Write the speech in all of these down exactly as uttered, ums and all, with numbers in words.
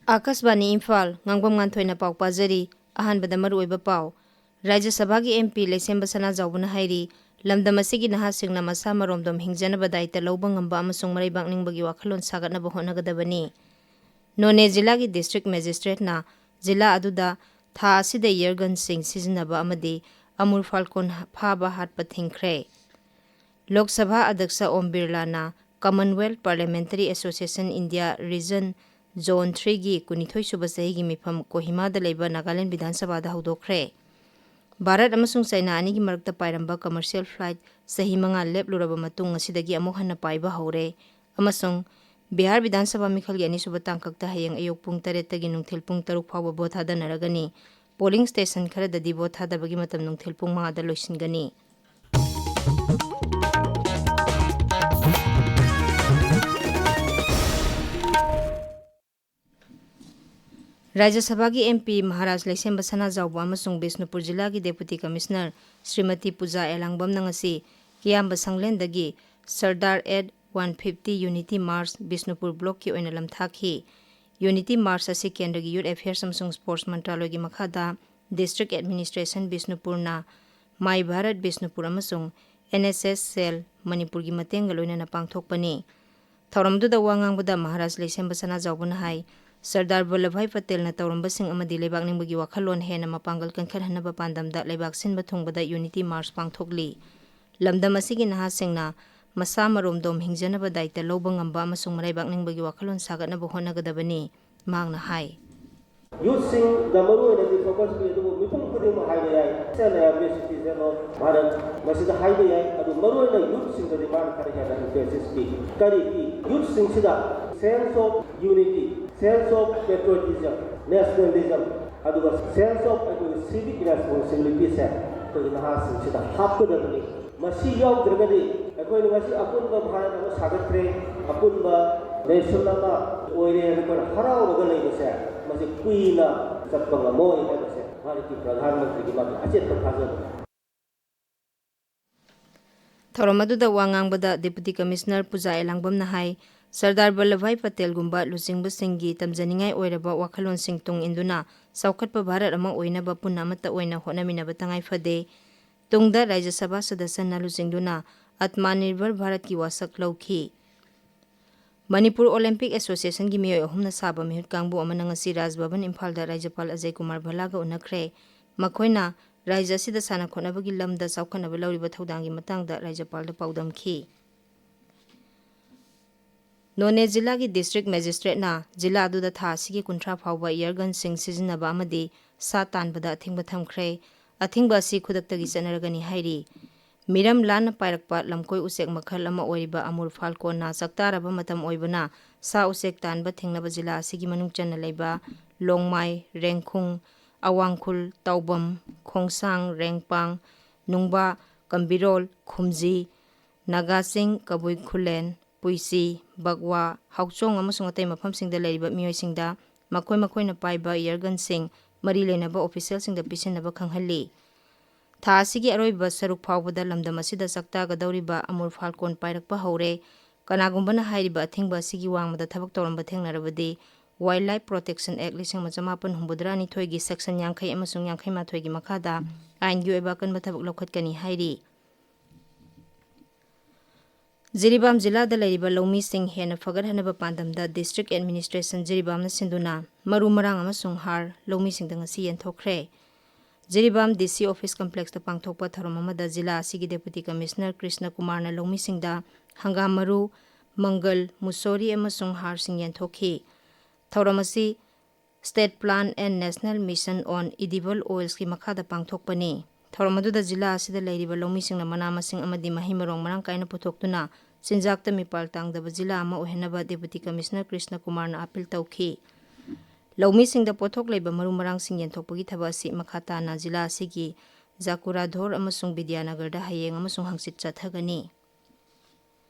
ꯑꯥꯀꯥꯁꯕꯥꯅꯤ ꯏꯝꯐꯥꯜ, ꯉꯥꯡꯕꯝ ꯉꯥꯟꯊꯣꯏꯅ ꯄꯥꯎ ꯄꯥꯖꯔꯤ꯫ ꯑꯍꯥꯟꯕꯗ ꯃꯔꯨꯑꯣꯏꯕ ꯄꯥꯎ꯫ ꯔꯥꯖ꯭ꯌ ꯁꯚꯥꯒꯤ M P ꯂꯩꯁꯦꯝꯕ ꯁꯅꯥꯖꯥꯎꯕꯅ ꯍꯥꯏꯔꯤ, ꯂꯝꯗꯝ ꯑꯁꯤꯒꯤ ꯅꯍꯥꯁꯤꯡꯅ ꯃꯁꯥ ꯃꯔꯣꯝꯗꯣꯝ ꯍꯤꯡꯖꯅꯕ ꯗꯥꯌꯤꯠꯇ ꯂꯧꯕ ꯉꯝꯕ ꯑꯃꯁꯨꯡ ꯃꯔꯩꯕꯥꯛ ꯅꯤꯡꯕꯒꯤ ꯋꯥꯈꯜꯂꯣꯟ ꯁꯥꯒꯠꯅꯕ ꯍꯣꯠꯅꯒꯗꯕꯅꯤ꯫ ꯅꯣꯅꯦ ꯖꯤꯂꯥꯒꯤ district magistrateꯅ ꯖꯤꯂꯥ ꯑꯗꯨꯗ ꯊꯥ ꯑꯁꯤꯗ air gunꯁꯤꯡ ꯁꯤꯖꯤꯟꯅꯕ ꯑꯃꯗꯤ ꯑꯃꯨꯔ ꯐꯥꯜꯀꯣꯟ ꯐꯥꯕ ꯍꯥꯠꯄ ꯊꯤꯡꯈ꯭ꯔꯦ꯫ ꯂꯣꯛ ꯁꯚꯥ ꯑꯗ꯭ꯌꯛꯁ ꯑꯣꯝ ꯕꯤꯔꯂꯥꯅ Commonwealth Parliamentary Association India Region Zone threeꯒꯤ ꯀꯨꯟꯅꯤꯊꯣꯏ ꯁꯨꯕ ꯆꯍꯤꯒꯤ ꯃꯤꯐꯝ ꯀꯣꯍꯤꯃꯥꯗ ꯂꯩꯕ ꯅꯥꯒꯥꯂꯦꯟ ꯕꯤꯙꯥꯟ ꯁꯚꯥꯗ ꯍꯧꯗꯣꯛꯈ꯭ꯔꯦ꯫ ꯚꯥꯔꯠ ꯑꯃꯁꯨꯡ ꯆꯥꯏꯅꯥ ꯑꯅꯤꯒꯤ ꯃꯔꯛꯇ ꯄꯥꯏꯔꯝꯕ commercial flight ꯆꯍꯤ ꯃꯉꯥ ꯂꯦꯞꯂꯨꯔꯕ ꯃꯇꯨꯡ ꯉꯁꯤꯗꯒꯤ ꯑꯃꯨꯛ ꯍꯟꯅ ꯄꯥꯏꯕ ꯍꯧꯔꯦ ꯑꯃꯁꯨꯡ ꯕꯤꯍꯥꯔ ꯕꯤꯙꯥꯟ ꯁꯚꯥ ꯃꯤꯈꯜꯒꯤ ꯑꯅꯤꯁꯨꯕ ꯇꯥꯡꯀꯛꯇ ꯍꯌꯦꯡ ꯑꯌꯨꯛ ꯄꯨꯡ ꯇꯔꯦꯠꯇꯒꯤ ꯅꯨꯡꯊꯤꯜ ꯄꯨꯡ ꯇꯔꯨꯛ ꯐꯥꯎꯕ ꯚꯣꯠ ꯊꯥꯗꯅꯔꯒꯅꯤ꯫ Polling station ꯈꯔꯗꯗꯤ ꯚꯣꯠ ꯊꯥꯗꯕꯒꯤ ꯃꯇꯝ ꯅꯨꯡꯊꯤꯜ ꯄꯨꯡ ꯃꯉꯥꯗ ꯂꯣꯏꯁꯤꯟꯒꯅꯤ꯫ ꯔꯥꯖ꯭ꯌ ꯁꯚꯥꯒꯤ M P ꯃꯍꯥꯔꯥꯖ ꯂꯩꯁꯦꯝꯕ ꯁꯅꯥꯖꯥꯎꯕ ꯑꯃꯁꯨꯡ ꯕꯤꯁꯅꯨꯄꯨꯔ ꯖꯤꯂꯥꯒꯤ Deputy Commissioner ꯁ꯭ꯔꯤꯃꯇꯤ ꯄꯨꯖꯥ ꯑꯦꯂꯥꯡꯕꯝꯅ ꯉꯁꯤ ꯀꯤꯌꯥꯝꯕ ꯁꯪꯂꯦꯟꯗꯒꯤ Sardar at one fifty Unity March Bishnupur blockꯀꯤ ꯑꯣꯏꯅ ꯂꯝꯊꯥꯈꯤ꯫ Unity March ꯑꯁꯤ ꯀꯦꯟꯗ꯭ꯔꯒꯤ Youth Affairs ꯑꯃꯁꯨꯡ Sports ꯃꯟꯇ꯭ꯔꯥꯂꯣꯏꯒꯤ ꯃꯈꯥꯗ District Administration ꯕꯤꯁꯅꯨꯄꯨꯔꯅ My Bharat Bishnupur ꯑꯃꯁꯨꯡ N S S Cell ꯃꯅꯤꯄꯨꯔꯒꯤ ꯃꯇꯦꯡꯒ ꯂꯣꯏꯅꯅ ꯄꯥꯡꯊꯣꯛꯄꯅꯤ꯫ ꯊꯧꯔꯝꯗꯨꯗ ꯋꯥ ꯉꯥꯡꯕꯗ ꯃꯍꯥꯔꯥꯖ ꯂꯩꯁꯦꯝꯕ ꯁꯅꯥꯖꯥꯎꯕꯅ ꯍꯥꯏ, ꯁꯔꯗꯥꯔ ꯚꯜꯂꯚꯚꯥꯏ ꯄꯇꯦꯜꯅ ꯇꯧꯔꯝꯕꯁꯤꯡ ꯑꯃꯗꯤ ꯂꯩꯕꯥꯛ ꯅꯤꯡꯕꯒꯤ ꯋꯥꯈꯜꯂꯣꯟ ꯍꯦꯟꯅ ꯃꯄꯥꯡꯒꯜ ꯀꯟꯈꯠꯍꯟꯅꯕ ꯄꯥꯟꯗꯝꯗ ꯂꯩꯕꯥꯛ ꯁꯤꯟꯕ ꯊꯨꯡꯕꯗ Unity March ꯄꯥꯡꯊꯣꯛꯂꯤ꯫ ꯂꯝꯗꯝ ꯑꯁꯤꯒꯤ ꯅꯍꯥꯁꯤꯡꯅ ꯃꯁꯥ ꯃꯔꯣꯝꯗꯣꯝ ꯍꯤꯡꯖꯅꯕ ꯗꯥꯌꯤꯠꯇ ꯂꯧꯕ ꯉꯝꯕ ꯑꯃꯁꯨꯡ ꯃꯔꯩꯕꯥꯛ ꯅꯤꯡꯕꯒꯤ ꯋꯥꯈꯜꯂꯣꯟ ꯁꯥꯒꯠꯅꯕ ꯍꯣꯠꯅꯒꯗꯕꯅꯤ꯫ ꯃꯍꯥꯛꯅ ꯍꯥꯏ꯫ Youthꯁꯤꯡꯗ ꯃꯔꯨꯑꯣꯏꯅꯗꯤ focus ꯄꯤ, ꯑꯗꯨꯕꯨ ꯃꯤꯄꯨꯝ ꯈꯨꯗꯤꯡꯃꯛ ꯍꯥꯏꯕ ꯌꯥꯏ, each and every citizen of Bharat ꯃꯁꯤꯗ ꯍꯥꯏꯕ ꯌꯥꯏ꯫ ꯑꯗꯨ ꯃꯔꯨꯑꯣꯏꯅ youthꯁꯤꯡꯗꯗꯤ ꯃꯥꯅ ꯈꯔ ꯍꯦꯟꯅ emphasis ꯄꯤ꯫ ꯀꯔꯤ ꯄꯤ? Youthꯁꯤꯡꯁꯤꯗ sense of unity, sense of patriotism, nationalism, ꯑꯗꯨꯒ sense of ꯑꯩꯈꯣꯏꯒꯤ civic responsibilityꯁꯦ ꯑꯩꯈꯣꯏꯒꯤ ꯅꯍꯥꯁꯤꯡꯁꯤꯗ ꯍꯥꯞꯀꯗꯕꯅꯤ꯫ ꯃꯁꯤ ꯌꯥꯎꯗ꯭ꯔꯒꯗꯤ ꯑꯩꯈꯣꯏꯅ ꯉꯁꯤ ꯑꯄꯨꯟꯕ ꯚꯥꯔꯠ ꯑꯃ ꯁꯥꯒꯠꯈ꯭ꯔꯦ, ꯑꯄꯨꯟꯕ nation ꯑꯃ ꯑꯣꯏꯔꯦ ꯍꯥꯏꯅ ꯑꯩꯈꯣꯏꯅ ꯍꯔꯥꯎꯔꯒ ꯂꯩꯕꯁꯦ, ꯃꯁꯤ ꯀꯨꯏꯅ ꯆꯠꯄ ꯉꯝꯃꯣꯏ ꯍꯥꯏꯕꯁꯦ ꯚꯥꯔꯠꯀꯤ ꯄ꯭ꯔꯙꯥꯟ ꯃꯟꯇ꯭ꯔꯤꯒꯤ ꯃꯥꯒꯤ ꯑꯆꯦꯠꯄ ꯊꯥꯖꯕꯅꯤ꯫ ꯊꯧꯔꯝ ꯑꯗꯨꯗ ꯋꯥ ꯉꯥꯡꯕꯗ Deputy Commissioner ꯄꯨꯖꯥ ꯑꯦꯂꯥꯡꯕꯝꯅ ꯍꯥꯏ, ꯁꯔꯗꯥꯔ ꯚꯜꯂꯚꯚꯥꯏ ꯄꯇꯦꯜꯒꯨꯝꯕ ꯂꯨꯆꯤꯡꯕꯁꯤꯡꯒꯤ ꯇꯝꯖꯅꯤꯡꯉꯥꯏ ꯑꯣꯏꯔꯕ ꯋꯥꯈꯜꯂꯣꯟꯁꯤꯡ ꯇꯨꯡ ꯏꯟꯗꯨꯅ ꯆꯥꯎꯈꯠꯄ ꯚꯥꯔꯠ ꯑꯃ ꯑꯣꯏꯅꯕ ꯄꯨꯟꯅ ꯑꯃꯠꯇ ꯑꯣꯏꯅ ꯍꯣꯠꯅꯃꯤꯟꯅꯕ ꯇꯉꯥꯏ ꯐꯗꯦ꯫ ꯇꯨꯡꯗ ꯔꯥꯖ꯭ꯌ ꯁꯚꯥ ꯁꯗꯁ꯭ꯌꯅ ꯂꯨꯆꯤꯡꯗꯨꯅ ꯑꯠꯃꯥꯅꯤꯔꯚꯔ ꯚꯥꯔꯠꯀꯤ ꯋꯥꯁꯛ ꯂꯧꯈꯤ꯫ ꯃꯅꯤꯄꯨꯔ ꯑꯣꯂꯦꯝꯄꯤꯛ ꯑꯦꯁꯣꯁꯤꯌꯦꯁꯟꯒꯤ ꯃꯤꯑꯣꯏ ꯑꯍꯨꯝꯅ ꯁꯥꯕ ꯃꯤꯍꯨꯠ ꯀꯥꯡꯕꯨ ꯑꯃꯅ ꯉꯁꯤ ꯔꯥꯖ ꯚꯕꯟ ꯏꯝꯐꯥꯜꯗ ꯔꯥꯖ꯭ꯌꯄꯥꯜ ꯑꯖꯌ ꯀꯨꯃꯥꯔ ꯚꯜꯂꯥꯒ ꯎꯅꯈ꯭ꯔꯦ꯫ ꯃꯈꯣꯏꯅ ꯔꯥꯖ꯭ꯌ ꯑꯁꯤꯗ ꯁꯥꯟꯅ ꯈꯣꯠꯅꯕꯒꯤ ꯂꯝꯗ ꯆꯥꯎꯈꯠꯅꯕ ꯂꯧꯔꯤꯕ ꯊꯧꯗꯥꯡꯒꯤ ꯃꯇꯥꯡꯗ ꯔꯥꯖ꯭ꯌꯄꯥꯜꯗ ꯄꯥꯎꯗꯝꯈꯤ꯫ ꯅꯣꯅꯦ ꯖꯤꯂꯥꯒꯤ ꯗꯤꯁꯇ꯭ꯔꯤꯛ ꯃꯦꯖꯤꯁꯇ꯭ꯔꯦꯠꯅ ꯖꯤꯂꯥ ꯑꯗꯨꯗ ꯊꯥ ꯑꯁꯤꯒꯤ ꯀꯨꯟꯊ꯭ꯔꯥ ꯐꯥꯎꯕ ꯏꯌꯔꯒꯟꯁꯤꯡ ꯁꯤꯖꯤꯟꯅꯕ ꯑꯃꯗꯤ ꯁꯥ ꯇꯥꯟꯕꯗ ꯑꯊꯤꯡꯕ ꯊꯝꯈ꯭ꯔꯦ꯫ ꯑꯊꯤꯡꯕ ꯑꯁꯤ ꯈꯨꯗꯛꯇꯒꯤ ꯆꯠꯅꯔꯒꯅꯤ ꯍꯥꯏꯔꯤ꯫ ꯃꯤꯔꯝ ꯂꯥꯟꯅ ꯄꯥꯏꯔꯛꯄ ꯂꯝꯀꯣꯏ ꯎꯆꯦꯛ ꯃꯈꯜ ꯑꯃ ꯑꯣꯏꯔꯤꯕ ꯑꯃꯨꯔ ꯐꯥꯜꯀꯣꯟꯅ ꯆꯥꯛꯇꯥꯔꯕ ꯃꯇꯝ ꯑꯣꯏꯕꯅ ꯁꯥ ꯎꯆꯦꯛ ꯇꯥꯟꯕ ꯊꯤꯡꯅꯕ ꯖꯤꯂꯥ ꯑꯁꯤꯒꯤ ꯃꯅꯨꯡ ꯆꯟꯅ ꯂꯩꯕ ꯂꯣꯡꯃꯥꯏ, ꯔꯦꯡꯈꯨꯡ, ꯑꯋꯥꯡꯈꯨꯜ, ꯇꯥꯎꯕꯝ, ꯈꯣꯡꯁꯥꯡ, ꯔꯦꯡꯄꯥꯡ, ꯅꯨꯡꯕꯥ, ꯀꯝꯕꯤꯔꯣꯜ, ꯈꯨꯝꯖꯤ, ꯅꯥꯒꯥꯁꯤꯡ, ꯀꯕꯨꯏ ꯈꯨꯂꯦꯟ, ꯄꯨꯏꯁꯤ, ꯕꯛꯋꯥ, ꯍꯥꯎꯆꯣꯡ ꯑꯃꯁꯨꯡ ꯑꯇꯩ ꯃꯐꯝꯁꯤꯡꯗ ꯂꯩꯔꯤꯕ ꯃꯤꯑꯣꯏꯁꯤꯡꯗ ꯃꯈꯣꯏ ꯃꯈꯣꯏꯅ ꯄꯥꯏꯕ ꯏꯌꯔꯒꯟꯁꯤꯡ ꯃꯔꯤ ꯂꯩꯅꯕ ꯑꯣꯐꯤꯁꯤꯌꯦꯜꯁꯤꯡꯗ ꯄꯤꯁꯤꯟꯅꯕ ꯈꯪꯍꯜꯂꯤ꯫ ꯊꯥ ꯑꯁꯤꯒꯤ ꯑꯔꯣꯏꯕ ꯁꯔꯨꯛ ꯐꯥꯎꯕꯗ ꯂꯝꯗꯝ ꯑꯁꯤꯗ ꯆꯥꯛꯇꯥꯒꯗꯧꯔꯤꯕ ꯑꯃꯨꯔ ꯐꯥꯜꯀꯣꯟ ꯄꯥꯏꯔꯛꯄ ꯍꯧꯔꯦ꯫ ꯀꯅꯥꯒꯨꯝꯕꯅ ꯍꯥꯏꯔꯤꯕ ꯑꯊꯤꯡꯕ ꯑꯁꯤꯒꯤ ꯋꯥꯡꯃꯗ ꯊꯕꯛ ꯇꯧꯔꯝꯕ ꯊꯦꯡꯅꯔꯕꯗꯤ Wildlife Protection Act ꯂꯤꯁꯤꯡ ꯑꯃ ꯆꯃꯥꯄꯟ ꯍꯨꯝꯐꯨꯇꯔꯥꯅꯤꯊꯣꯏꯒꯤ section ꯌꯥꯡꯈꯩ ꯑꯃꯁꯨꯡ ꯌꯥꯡꯈꯩ ꯃꯥꯊꯣꯏꯒꯤ ꯃꯈꯥꯗ ꯑꯥꯏꯟꯒꯤ ꯑꯣꯏꯕ ꯑꯀꯟꯕ ꯊꯕꯛ ꯂꯧꯈꯠꯀꯅꯤ ꯍꯥꯏꯔꯤ꯫ ꯖꯤꯔꯤꯕꯥꯝ ꯖꯤꯂꯥꯗ ꯂꯩꯔꯤꯕ ꯂꯧꯃꯤꯁꯤꯡ ꯍꯦꯟꯅ ꯐꯒꯠꯍꯟꯅꯕ ꯄꯥꯟꯗꯝꯗ District Administration ꯖꯤꯔꯤꯕꯥꯝꯅ ꯁꯤꯟꯗꯨꯅ ꯃꯔꯨ ꯃꯔꯥꯡ ꯑꯃꯁꯨꯡ ꯍꯥꯔ ꯂꯧꯃꯤꯁꯤꯡꯗ ꯉꯁꯤ ꯌꯦꯟꯊꯣꯛꯈ꯭ꯔꯦ꯫ ꯖꯤꯔꯤꯕꯥꯝ D C Office Complexꯇ ꯄꯥꯡꯊꯣꯛꯄ ꯊꯧꯔꯝ ꯑꯃꯗ ꯖꯤꯂꯥ ꯑꯁꯤꯒꯤ Deputy Commissioner ꯀ꯭ꯔꯤꯁꯅ ꯀꯨꯃꯥꯔꯅ ꯂꯧꯃꯤꯁꯤꯡꯗ ꯍꯪꯒꯥꯝ ꯃꯔꯨ, ꯃꯪꯒꯜ, ꯃꯨꯁꯣꯔꯤ ꯑꯃꯁꯨꯡ ꯍꯥꯔꯁꯤꯡ ꯌꯦꯟꯊꯣꯛꯈꯤ꯫ ꯊꯧꯔꯝ ꯑꯁꯤ State Plan and National Mission on Edible Oilsꯀꯤ ꯃꯈꯥꯗ ꯄꯥꯡꯊꯣꯛꯄꯅꯤ꯫ ꯊꯧꯔꯝ ꯑꯗꯨꯗ ꯖꯤꯂꯥ ꯑꯁꯤꯗ ꯂꯩꯔꯤꯕ ꯂꯧꯃꯤꯁꯤꯡꯅ ꯃꯅꯥ ꯃꯁꯤꯡ ꯑꯃꯗꯤ ꯃꯍꯩ ꯃꯔꯣꯡ ꯃꯔꯥꯡ ꯀꯥꯏꯅ ꯄꯨꯊꯣꯛꯇꯨꯅ ꯆꯤꯟꯖꯥꯛꯇ ꯃꯤꯄꯥꯜ ꯇꯥꯡꯗꯕ ꯖꯤꯂꯥ ꯑꯃ ꯑꯣꯏꯍꯟꯅꯕ Deputy Commissioner ꯀ꯭ꯔꯤꯁꯅ ꯀꯨꯃꯥꯔꯅ appeal ꯇꯧꯈꯤ꯫ ꯂꯧꯃꯤꯁꯤꯡꯗ ꯄꯣꯠꯊꯣꯛ ꯂꯩꯕ ꯃꯔꯨ ꯃꯔꯥꯡꯁꯤꯡ ꯌꯦꯟꯊꯣꯛꯄꯒꯤ ꯊꯕꯛ ꯑꯁꯤ ꯃꯈꯥ ꯇꯥꯅ ꯖꯤꯂꯥ ꯑꯁꯤꯒꯤ ꯖꯥꯀꯨꯔꯥꯙꯣꯔ ꯑꯃꯁꯨꯡ ꯕꯤꯗ꯭ꯌꯥꯅꯒꯔꯗ ꯍꯌꯦꯡ ꯑꯃꯁꯨꯡ ꯍꯪꯆꯤꯠ ꯆꯠꯊꯒꯅꯤ꯫